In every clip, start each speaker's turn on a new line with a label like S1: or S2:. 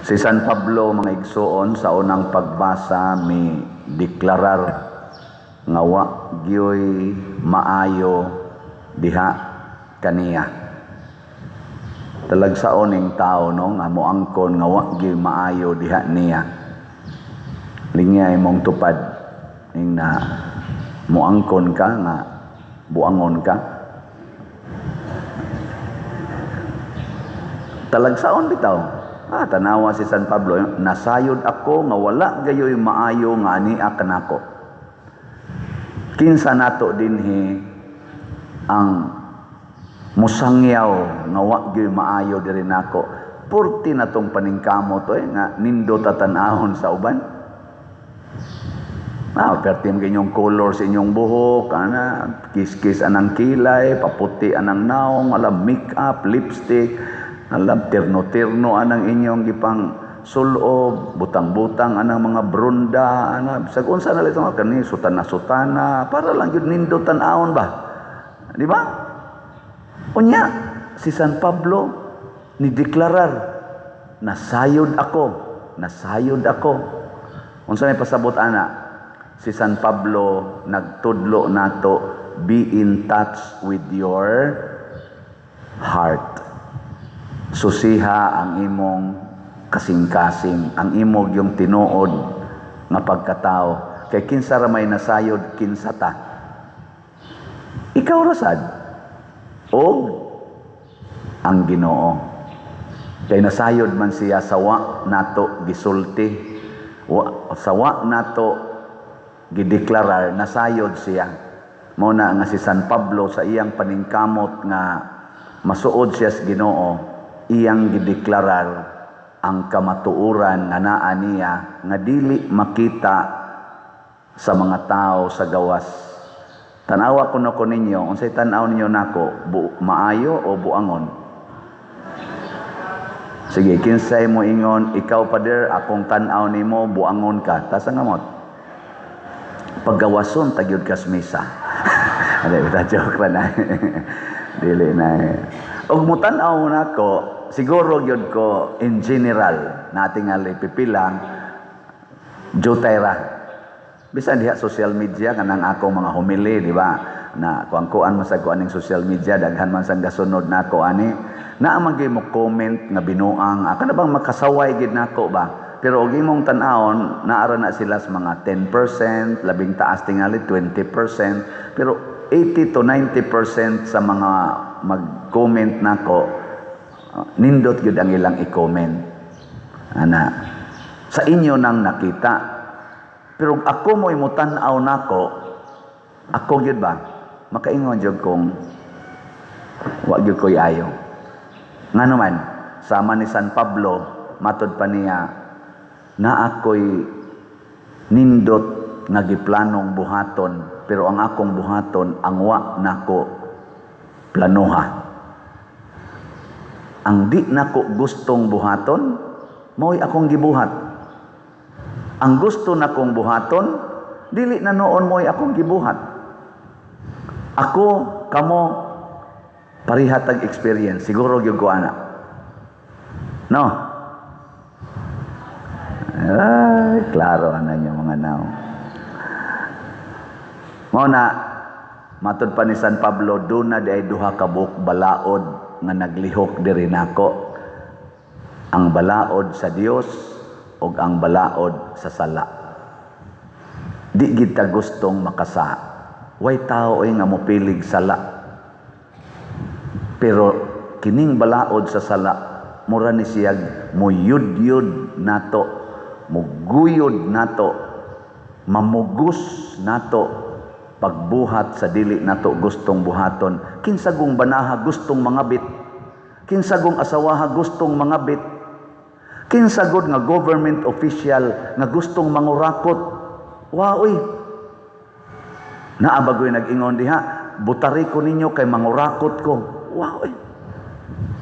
S1: Si San Pablo, mga igsuon, sa unang pagbasa mi deklarar nga wa gyoy maayo diha kaniya. Talagsaon ning tao, no, nga moangkon nga wa gyoy maayo diha niya. Lingya imong tupad ning na moangkon ka nga buangon ka. Talagsaon bitaw. Ah, tanawa si San Pablo, nasayod ako nga wala gayoy maayo nga ania kanako. Kinsa nato dinhi ang musangyaw nga wa gyoy maayo diri nako? Purti na tong paningkamot oy nga nindot tan-awon sa uban. Ah, perti mo inyong color sa inyong buhok, ana, kiss-kiss anang kilay, paputi anang naong, alam, make-up, lipstick, alam, tirno-tirno anang inyong gipang sulob, butang-butang anang mga brunda, ana, bisag unsa na lang ito, kani sutana-sutana, para lang yun nindot tan-awon ba? Di ba? Unya, si San Pablo ni deklarar, nasayod ako, nasayod ako. Unsa may pasabot ana? Si San Pablo nagtudlo nato, be in touch with your heart. Susiha ang imong kasing-kasing, ang imong yung tinuod nga pagkatao. Kay kinsa ra may nasayod, kinsa ta? Ikaw ra sad og ang Ginoo. Kay nasayod man siya sa wa nato gisulti, wa, sa wa nato gideklarar, nasayod siya. Mao na nga si San Pablo sa iyang paningkamot nga masuod siya sa Ginoo, iyang gideklarar ang kamatuoran nga naa niya nga dili makita sa mga tao sa gawas. Tanawa kuno ko ninyo, unsay tan-aw ninyo nako, maayo o buangon? Sige, kinsay mo ingon, "Ikaw, pader, akong tan-aw nimo buangon ka"? Taas ang kamot. Paggawason tagyod kas misa. Dili ta, joke ra na. Dili na. Og mutan-aw nako, siguro gyud ko in general, natingali pipila jutay ra. Bisan diha social media kanang akong mga homily, di ba? Na kuan-kuan man sa ko aning social media, daghan man sang gasunod nako ani. Naa man gyud mo comment nga binuang, ah, kana bang makasaway gid nako ba? Pero og imong tan-awon, naara na sila sa mga 10%, labing taas tingali 20%, pero 80 to 90% sa mga mag-comment nako, nindot gyud ang ilang i-comment. Ana, sa inyo nang nakita. Pero ako mo'y mutan-aw nako, ako gyud ba? Makaingon jud kong wa gyud ko'y ayo. Ngano man, sama ni San Pablo, matod pa niya, na ako'y nindot nga giplanong buhaton, pero ang akong buhaton ang wa nako planuha. Ang di nako gustong buhaton, mao'y akong gibuhat. Ang gusto nakong buhaton, dili na noon mo'y akong gibuhat. Ako, kamo, parihatag experience. Siguro gyud ko ana. No? Ay, klaro ana niyo mga nao. Mao na, matod pa ni San Pablo, doon na di ay duha ka buok balaod nga naglihok diri nako. Ang balaod sa Dios ug ang balaod sa sala. Di kita gustong makasa. Way tao ay nga mopilig sala. Pero kining balaod sa sala, mura ni siyag muyud-yud nato, muguyod nato, mamugos nato pagbuhat sa dili nato gustong buhaton. Kinsagong banaha gustong mangabit? Kinsagong asawaha gustong mangabit? Kinsagod nga government official nga gustong mangurakot? Waoy. Naa bagoy nag-ingon diha, "Butari ko ninyo kay mangurakot ko"? Waoy.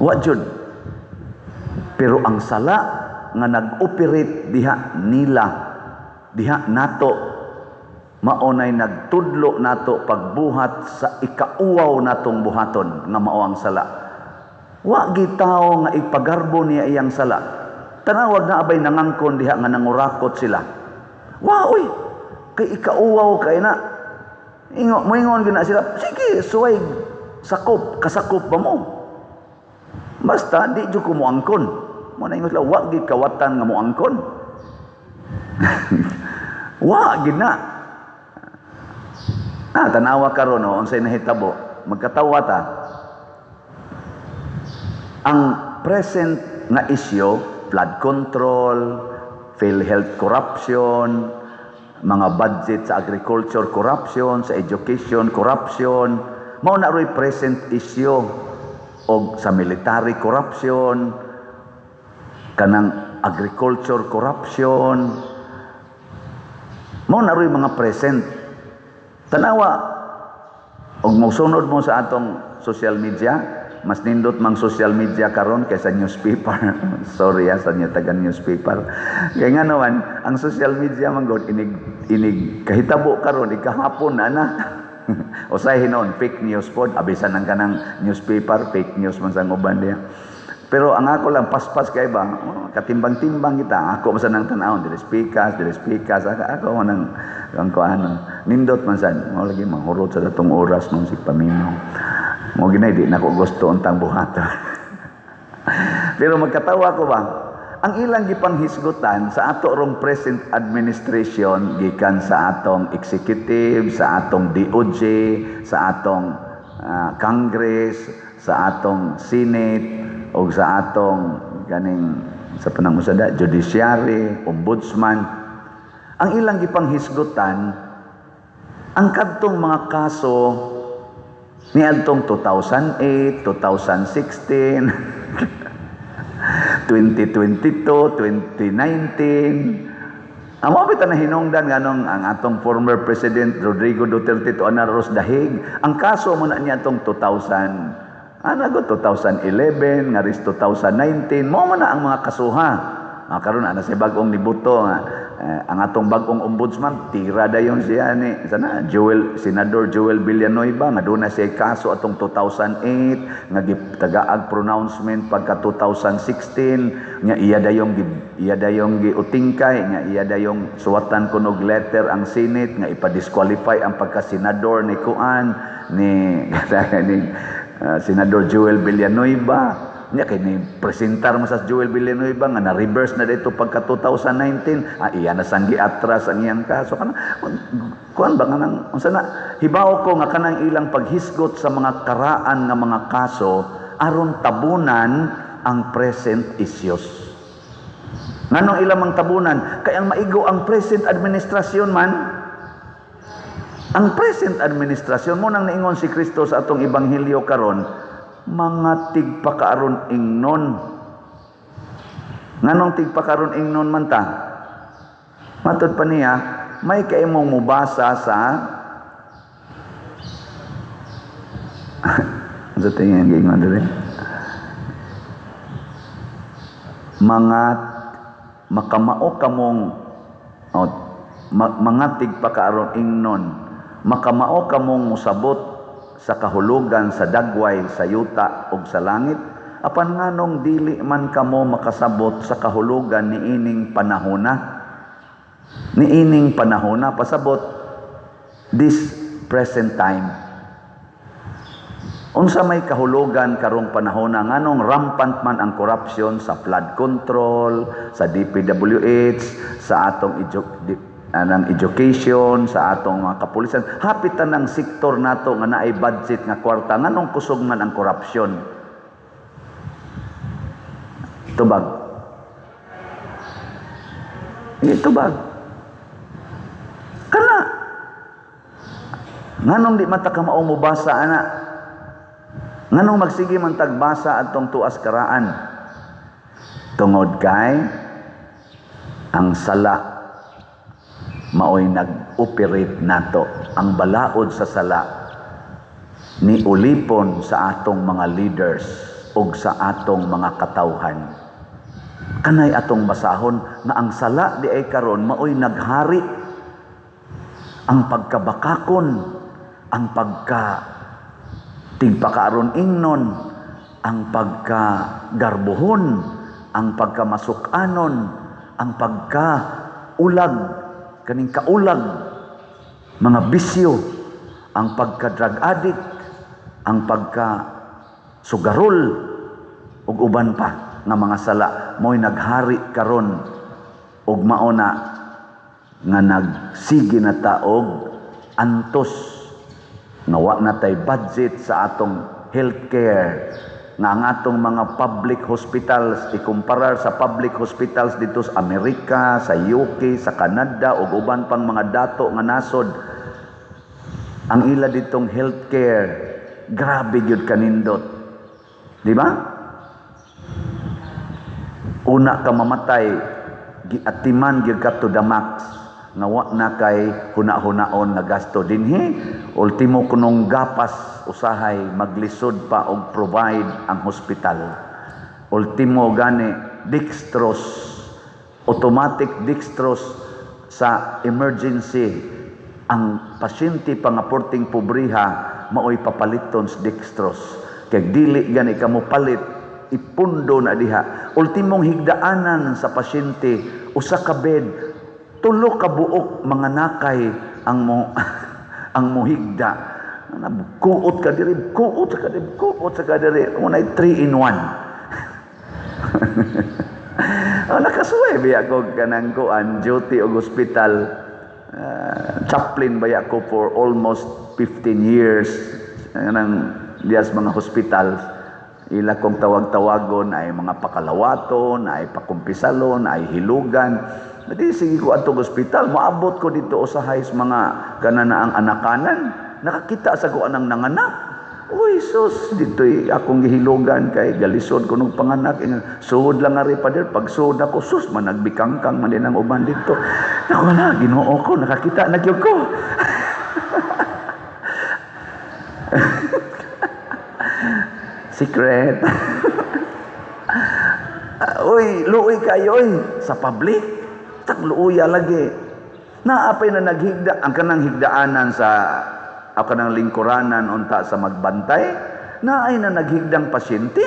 S1: Wa jud. Pero ang sala nga nag-operate diha nila, diha nato, maunay nagtudlo nato pagbuhat sa ikauwaw natong buhaton nga mao ang sala. Wa gitaw nga ipagarbo niya iyang sala. Tanawag na abay nangangkon diha nga nangurakot sila. Wa oy, kay ikauwaw kay na. Ingo moingon gyud na sila, sige, suway sakop, kasakop ba mo? Basta di jud ko moangkon. Mo na ingon sila, wa gid kawatan nga moangkon. Wa gid na. Ah, tanawa karon no, unsay nahitabo, magkatawa ta. Ang present nga issue, flood control, PhilHealth corruption, mga budget sa agriculture corruption, sa education corruption, mao na ro'y present issue, og sa military corruption, kanang agriculture corruption, mao na ro'y mga present. Tanawa, og mosunod mo sa atong social media, mas nindot mang social media karon kaysa newspaper. Sorry ah, sa inyo taga newspaper. Kaya nga naman, ang social media man god, inig, inig kahitabo karon, ikahapon na na. Usay hinon, fake news pod, abisan ang kanang newspaper, fake news man sa uban diya. Pero ang ako lang, paspas kay ba, oh, katimbang-timbang kita. Ako man sa nang tanawon, dili pikas, dili pikas, ako, ako man ang kuano. Nindot man sad, mao lagi manghurot sa datong oras nung si paminaw. Mo ginay di nako gusto untang buhaton. Pero magkatawa ko ba, ang ilang gipanghisgutan sa ato rong present administration, gikan sa atong executive, sa atong DOJ, sa atong Congress, sa atong Senate, o sa atong ganing sa panang usada, judiciary, ombudsman. Ang ilang gipanghisgutan ang kadtong mga kaso niadtong 2008, 2016, 2022, 2019. Amo bitaw na hinungdan nganong ang atong former President Rodrigo Duterte to ros dahig. Ang kaso mo na niya atong 2000, ano go, 2011 nga ris 2019, mo man na ang mga kasuha. Ah, karon ana sa bag-ong nibuto nga ang atong bag-ong ombudsman, tira dayon siya ni sana Joel, Senador Joel Villanueva, nga duna siya kaso atong 2008 nga gitagaag pronouncement pagka 2016 nga iya dayong giutingkay, nga iya dayong suwatan kunog letter ang Senate nga ipa-disqualify ang pagka-senador ni kuan ni ni Senador Joel Villanueva. Nya kay ni presentar mo sa Joel Villanueva nga na-reverse na dito pagka 2019, ah, iya na sang giatras ang iyang kaso. Kana kuan ba, kanang unsa na, hibaw ko nga kanang ilang paghisgot sa mga karaan nga mga kaso aron tabunan ang present issues. Nganong ilang mang tabunan? Kay ang maigo ang present administration man. Ang present administration mo nang niingon si Kristo sa atong ebanghelyo karon, mga tigpakaaron ingnon. Nganong tigpakaron ingnon man ta? Matod pa niya, may kaimong mubasa sa sa tingin giingon dire. Mga makamao kamong oh, mga tigpakaaron ingnon, makamao kamong musabot sa kahulugan sa dagway sa yuta ug sa langit, apan nganong dili man kamo makasabot sa kahulugan niining panahona? Niining panahona, pasabot this present time. Unsa may kahulugan karong panahona? Nganong rampant man ang corruption sa flood control, sa DPWH, sa atong anang education, sa atong mga kapulisan, hapit tanang sektor nato nga naay budget nga kwarta, nganong kusog man ang corruption? Tubag. Tubag. Kana nganong di man ta kamao mobasa ana? Nganong magsige man tagbasa atong tuas karaan? Tungod kay ang sala maoy nag-operate nato. Ang balaod sa sala ni ulipon sa atong mga leaders ug sa atong mga katawhan. Kanay atong basahon nga ang sala di ay karon maoy naghari. Ang pagkabakakon, ang pagka tigpakaaron ingnon, ang pagkagarbuhon, Ang pagkamasukanon, ang pagkaulag, kaning kaulag, mga bisyo, ang pagka-drug addict, ang pagka sugarol, ug uban pa nga mga sala mo'y naghari karon ug mao na nga nagsige na ta og antos nga wa na tay budget sa atong healthcare, nga ang atong mga public hospitals, ikumparar sa public hospitals dito sa Amerika, sa UK, sa Canada ug uban pang mga dato nga nasod, ang ila ditong healthcare grabe gyud kanindot, di ba? Una ka mamatay, giatiman gyud ka to the max nga wa na kay huna-hunaon nga gasto. Dinhi, ultimo kunong gapas usahay maglisod pa og provide ang hospital. Ultimo gani dextrose, automatic dextrose sa emergency, ang pasyente pa nga porting pobriha maoy papaliton sa dextrose kay dili gani ka mo palit, ipundo na diha. Ultimong higdaanan sa pasyente, usa ka bed, tulo ka buok mga nakay ang muhigda. Kuot ka diri, kuot ka diri, kuot ka diri, unay 3 in 1. Oh, nakasuway biya ko kanang kuan duty og hospital. Chaplain baya ko for almost 15 years kanang dias mga hospital. Ila kong tawag-tawagon ay mga pakalawaton, ay pakumpisalon, ay hilugan. Di sige ko atong ospital, moabot ko dito usahay sa mga kana ang anakanan. Nakakita sa ko anang nanganak. Uy, sus, dito'y akong gihilugan kay galisod ko nung panganak. Suod lang nga rin, pader. Pag suod ako, sus, managbikangkang man din ang uban dito. Naku na, Ginoo ko, nakakita na gyud ko. Secret. Uy, luoy kayo, uy, sa public. Tang luoya lagi. Naapay na naghigda, ang kanang higdaanan sa ako kanang lingkuranan unta sa magbantay, naay na naghigdang pasyente.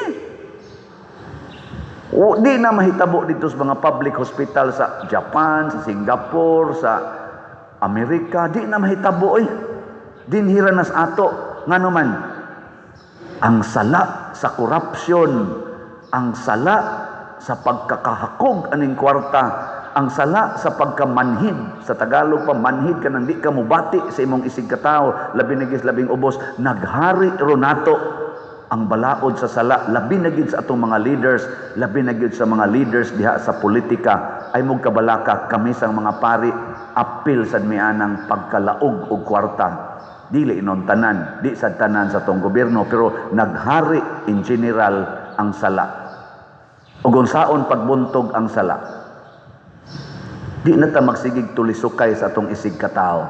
S1: O, di na mahitabo dito sa mga public hospital sa Japan, sa Singapore, sa Amerika, di na mahitabo oy. Dinhira nas ato ngano man ang sala sa korupsyon, ang sala sa pagkakahakog aning kwarta, ang sala sa pagkamanhid, sa Tagalog pa manhid ka nang di ka mubati sa imong isig katao, labi na gid labing ubos, naghari ronato ang balaod sa sala, labi na gid sa atong mga leaders, labi na gid sa mga leaders diha sa politika. Ay mong kabalaka kami sang mga pari, apil sad mianang pagkalaog og kwarta. Dili inon tanan, di sad tanan sa atong gobyerno, pero naghari in general ang sala. Ug unsaon pagbuntog ang sala? Di na ta magsigig tulisukay sa atong isig katao.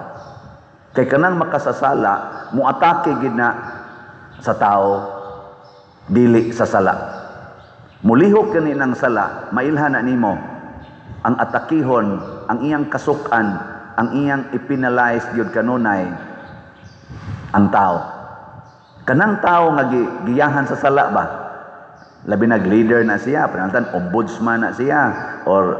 S1: Kay kanang makasasala, muatake gid na sa tao, dili sa sala. Mulihok kani ng sala, mailhan na nimo ang atakihon, ang iyang kasukan, ang iyang ipinalize gyud kanunay ang tao. Kanang tao nga giyahan sa sala ba? Labi nag leader na siya, panantan ombudsman na siya, or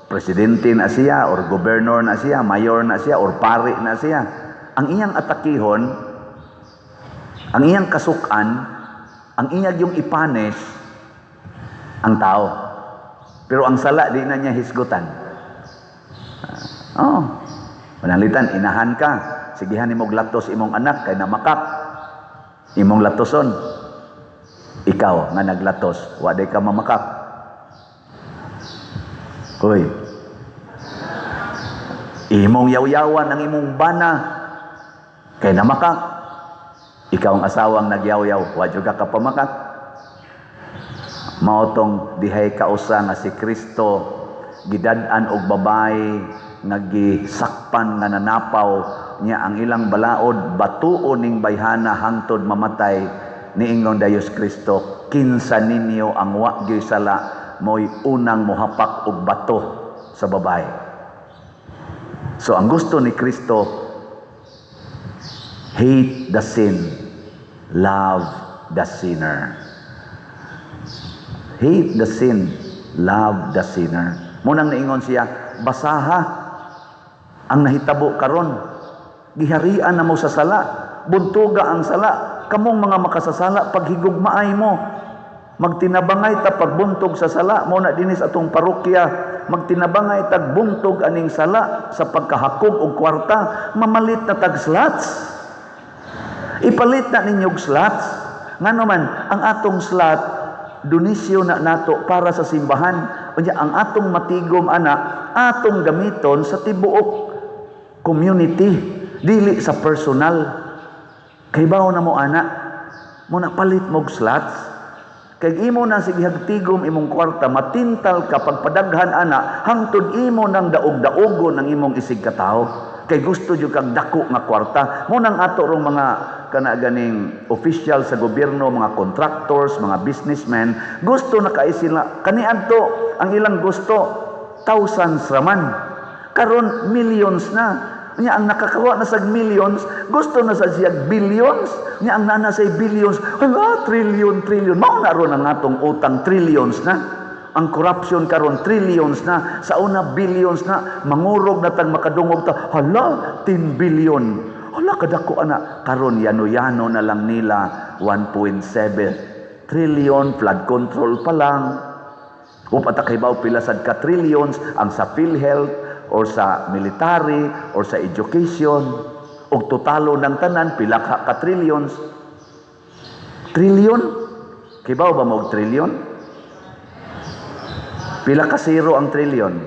S1: presidente na siya, or governor na siya, mayor na siya, or pari na siya. Ang iyang atakihon, ang iyang kasukan, ang iyang yung ipanes, ang tao. Pero ang sala, di na niya hisgutan. Oh, pananglitan, inahan ka. Sigihan imong latos imong anak, kay namakak. Imong latoson. Ikaw nga naglatos, wa day ka mamakak. Hoy. Imong yawyawan ang imong bana kay namakak. Ikaw ang asawang nagyawyaw, wa jud ka kapamakak. Mao tong dihay kausa nga si Kristo gidad-an og babae nga gisakpan nga nanapaw niya ang ilang balaod, batuon ning bayhana hangtod mamatay. Niingon dayos Kristo, kinsa ninyo ang wa gyoy sala mo'y unang mohapak og bato sa babae. So ang gusto ni Kristo, hate the sin, love the sinner. Hate the sin, Love the sinner. Mao nang niingon siya, basaha ang nahitabo karon. Giharian na mo sa sala, buntuga ang sala. Kamong mga makasasala, paghigugmaay mo. Magtinabangay ta pagbuntog sa sala. Mao na dinis atong parokya, magtinabangay tag buntog aning sala sa pagkahakog og kwarta, mamalit na tag slots. Ipalit na ninyog slots. Ngano man, ang atong slot, donisyo na nato para sa simbahan. Unya ang atong matigom ana, atong gamiton sa tibuok community, dili sa personal. Kay bawo na mo ana, mo na palit mog slots. Kay imo na sige tigom imong kwarta, matintal ka pagpadaghan ana, hangtod imo nang daog-daogon ang imong isig katawo. Kay gusto jud kag dako nga kwarta. Mo nang ato rong mga kana ganing official sa gobyerno, mga contractors, mga businessmen, gusto na kay sila kaniadto ang ilang gusto thousands raman. Karon millions na. Nya ang nakakawa na sa millions, gusto na sa siya billions. Nya ang nana say billions, hala, trillion, trillion. Mao na ron ang atong utang, trillions na. Ang corruption karon trillions na, sa una billions na, mangurog na tag makadungog ta, hala, 10 billion. Hala, kadako ana. Karon yano-yano na lang nila 1.7 trillion, flood control pa lang. Upat kay baw pila sad ka trillions ang sa PhilHealth or sa military or sa education, og totalo ng tanan pila ka trillions. Trillion? Kibaw ba mo og trillion? Pila ka zero ang trillion?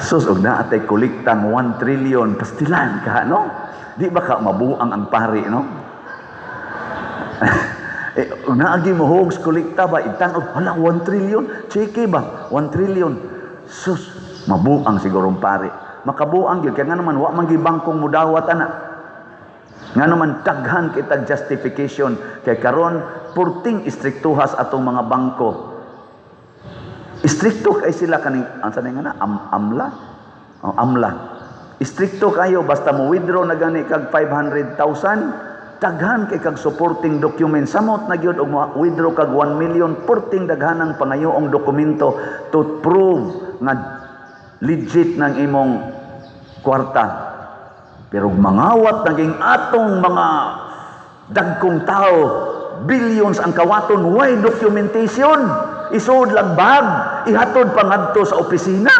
S1: Sus, og naa tay kolektang 1 trillion, pastilan ka, no? Di ba ka mabuang ang pari, no? Og naagi mo hogs kolekta ba, itan-og, hala, 1 trillion, cheke ba, 1 trillion. Sus, mabuang sigurong pari. Makabuang gyud, kaya nga naman, wa man gyud bangkong mudawat ana. Nga naman, daghan kitag justification. Kay karon purting istriktuhas atong mga bangko. Istrikto kay sila kaning, ansa na nga na? Amla? Oh, amla. Istrikto kayo, basta mo withdraw na gani kag 500,000, daghan kay kag supporting document. Samot na gyud og mo withdraw kag 1 million, purting daghanang pangayoong dokumento to prove nga legit ng imong kwarta. Pero mangawat naging atong mga dagkong tao, billions ang kawaton, why documentation? Isuod lang bag, ihatod pa ngadto sa opisina.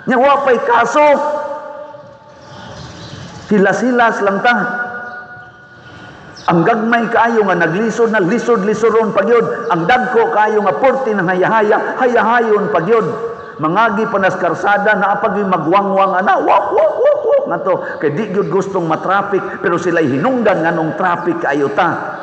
S1: Nya wa pay kaso. Hilas-hilas lang ta. Ang gagmay kaayo nga naglisod na lisod-lisoron pagyod. Ang dagko kaayo nga porti ng hayahaya, hayahayon pagyod. Mangagi pa nas karsada, naa pag magwangwang ana, wak wak wak wak nga to. Kay di gyud gustong matraffic, pero sila'y hinungdan nganong traffic kaayo ta.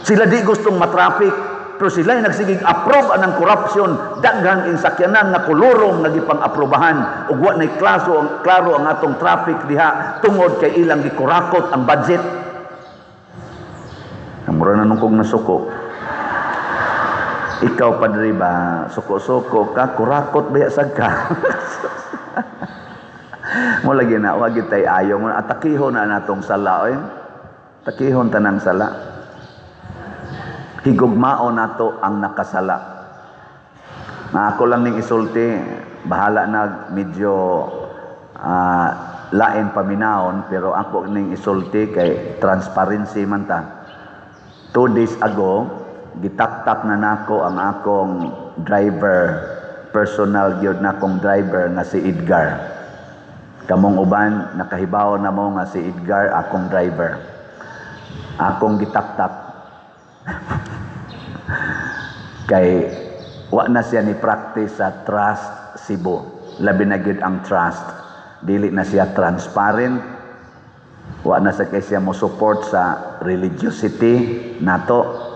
S1: Sila di gustong matraffic, pero sila'y nagsigig approve anang corruption, daghang insakyanan nga kolorom nga gipang-aprobahan ug wa nay klaso ang klaro ang atong traffic diha tungod kay ilang gikurakot ang budget. Mura na nung kong nasuko. Ikaw, padre ba, suko-suko ka, kurakot ba sad ka? Mo lagi na, wag tay ayaw mo, atakihon na natong sala, oy. Takihon tanang sala. Higugmao nato ang nakasala. Na ako lang ning isulti, bahala na medyo lain paminawon, pero ako ning isulti kay transparency man ta. 2 days ago, gitaktak na nako ang akong driver, personal gyud na akong driver nga si Edgar. Kamong uban, nakahibaw na mo nga si Edgar akong driver. Akong gitaktak. Kay wa na siya ni practice sa Trust Cebu. Labi na gyud ang trust. Dili na siya transparent. Wa na sa kay siya mo support sa religiosity nato.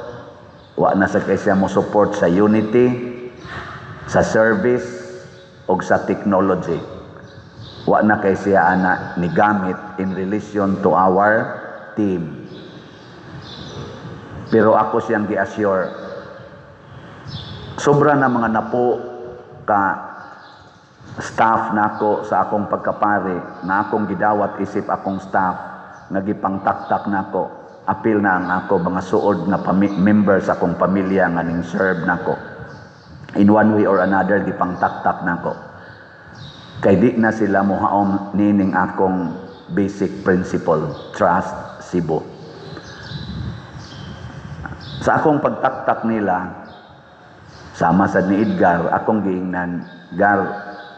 S1: Wa na sa kay siya mo support sa unity, sa service og sa technology. Wa na kay siya ana ni gamit in relation to our team. Pero ako siyang gi-assure, sobra na mga napo ka staff nako sa akong pagkapare, na akong gidawat isip akong staff, nga gipangtaktak nako. Apil na ang ako mga suod nga member sa akong pamilya nga ning serve nako. In one way or another, gipang taktak nako. Kay di na sila mohaom nining akong basic principle, trust Cebu. Sa akong pagtaktak nila, sama sa ni Edgar, akong giingnan, "Gar,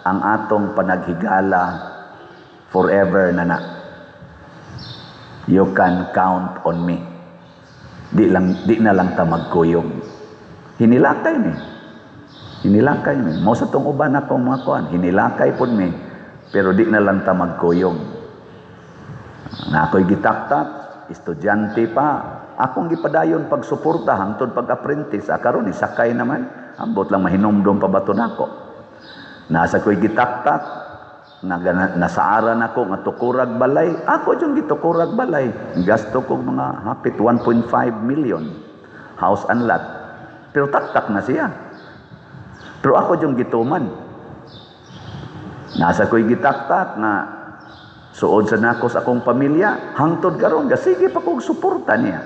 S1: ang atong panaghigala forever na na. You can count on me. Di na lang ta magkuyog." Hinilakay ni. Hinilakay ni. Mao sa tong uban akong mga kuan, hinilakay pod mi. Pero di na lang ta magkuyog. Na ako'y gitaktak, estudyante pa, akong gipadayon pagsuporta hangtod pag-apprentice. Ah, karon isakay naman. Ambot lang mahinumdom pa ba to nako. Nasa ko'y gitaktak, nga nasaaran ako nga tukurag balay, ako yung gitukurag balay. Gasto ko mga hapit 1.5 million house and lot. Pero taktak na siya. Pero ako yung gituman. Nasa ko'y gitaktak nga suod sa nako sa akong pamilya, hangtod karon sige pa kog suporta niya.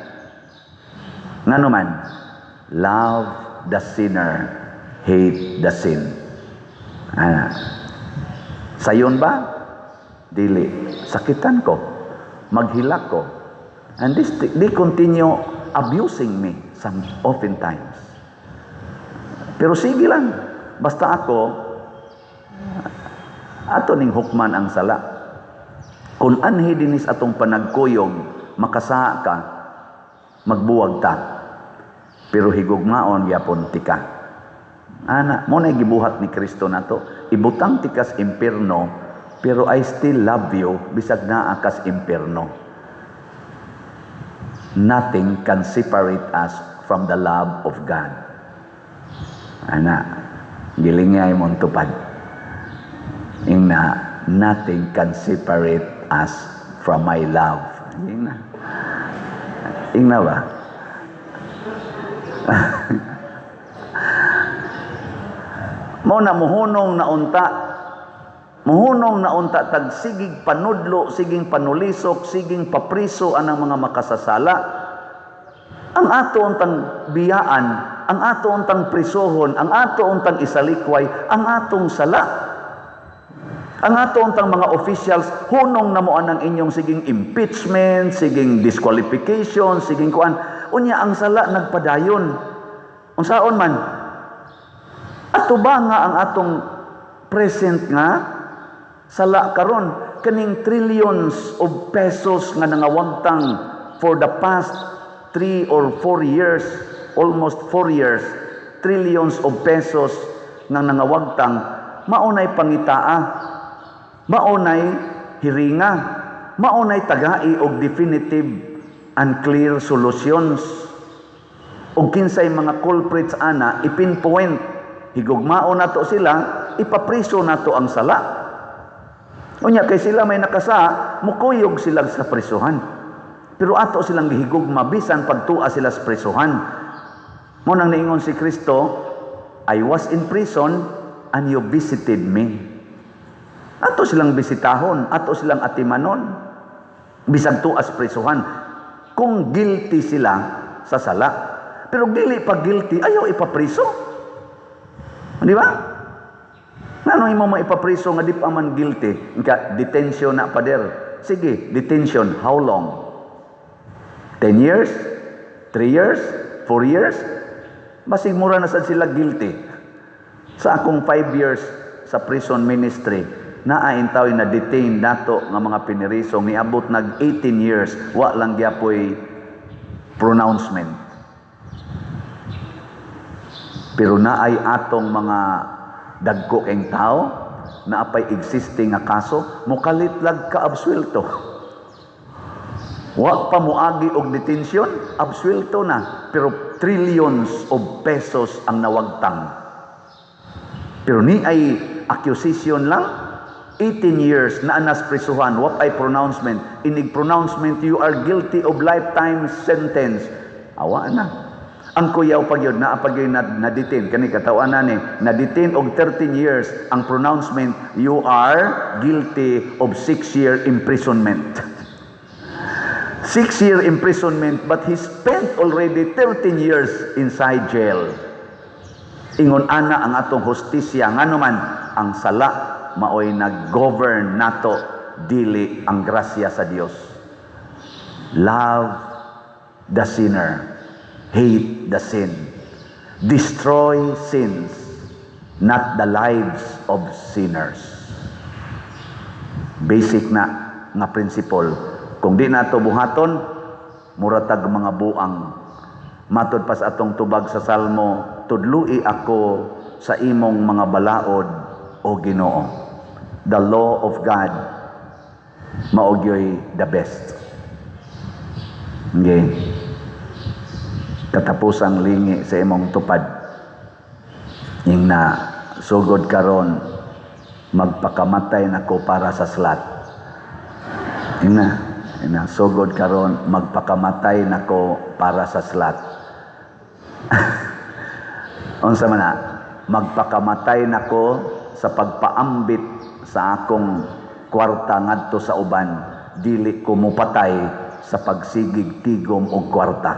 S1: Ngano man, love the sinner, hate the sin. Ana. Sayon ba? Dili. Sakitan ko. Maghilak ko. And this, they continue abusing me some oftentimes. Pero sige lang. Basta ako, ato ning hukman ang sala. Kung anhi dinis atong panagkuyog, makasaa ka, magbuwag ta. Pero higugmaon gyapon tika. Ana, mo na gibuhat ni Kristo nato. Ibutang tikas impierno, pero I still love you bisag naa kas impierno. Nothing can separate us from the love of God. Ana, gilingay mong tupad. Ingna, "Nothing can separate us from my love." Ingna. Ingna ba? Mo na muhunong na unta. Muhunong na unta tag sigig panudlo, siging panulisok, siging papriso anang mga makasasala. Ang ato untang biyaan, ang ato untang prisohon, ang ato untang isalikway, ang atong sala. Ang ato untang mga officials, hunong na mo anang inyong siging impeachment, siging disqualification, siging kuan. Unya ang sala nagpadayon. Unsaon man? Ato ba nga ang atong present nga sala karon, kaning trillions of pesos nga nangawagtang for the past 3 or 4 years, almost 4 years, trillions of pesos nga nangawagtang, maunay pangitaa, maunay hiringa, maunay tagai og definitive and clear solutions og kinsay mga culprits ana ipinpoint, higugmaon nato sila, ipapriso nato ang sala. Unya kay sila may nakasa, mukuyog sila sa prisuhan. Pero ato silang gihigugma bisan pagtua sila sa prisuhan. Mo nang niingon si Kristo, "I was in prison and you visited me." Ato silang bisitahon, ato silang atimanon. Bisag tuas prisuhan. Kung guilty sila sa sala. Pero dili pa guilty, ayaw ipapriso. Di ba? Ngano imo maipapriso nga di pa man guilty? Inka, detention na, pader. Sige, detention, how long? 10 years? 3 years? 4 years? Basig mura na sad sila guilty. Sa akong 5 years sa prison ministry, naa intaw na detain nato nga mga pinirisong niabot nag 18 years, wa lang gyapoy pronouncement. Pero naay atong mga dagko keng tao, naapay existing nga kaso, mukalit lag ka absuelto. Wa pa moagi og detention, absuelto na, pero trillions of pesos ang nawagtang. Pero ni ay accusation lang, 18 years na anas prisuhan, wa ay pronouncement. Inig pronouncement, you are guilty of lifetime sentence. Awa na. Ang kuyaw pag yun, naa pag yun na detain, kani katawan na ni, na-detain og 13 years, ang pronouncement, you are guilty of 6-year imprisonment. 6-year imprisonment, but he spent already 13 years inside jail. Ingon ana ang atong hustisya. Ngano man ang sala maoy nag-govern nato, dili ang grasya sa Dios. Love the sinner, hate the sin. Destroy sins, not the lives of sinners. Basic na nga principle. Kung di nato buhaton, mura tag mga buang. Matod pa sa atong tubag sa Salmo, "Tudlui ako sa imong mga balaod, O Ginoo." The law of God mao gyoy the best. Okay. Katapusang lingi sa imong tupad. Ingna, "Sugod karon, magpakamatay nako para sa slat." Ingna, "Sugod karon, magpakamatay nako para sa slat." Unsa man na? Magpakamatay nako sa pagpaambit sa akong kwarta ngadto sa uban, dili ko mupatay sa pagsigig tigom og kwarta.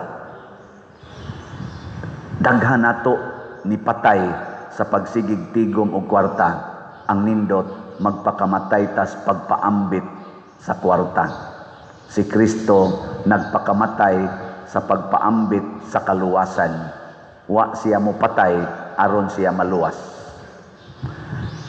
S1: Daghan nato ni patay sa pagsigig tigom og kwarta. Ang nindot, magpakamatay tas pagpaambit sa kwarta. Si Kristo nagpakamatay sa pagpaambit sa kaluwasan. Wa siya mo patay aron siya maluwas.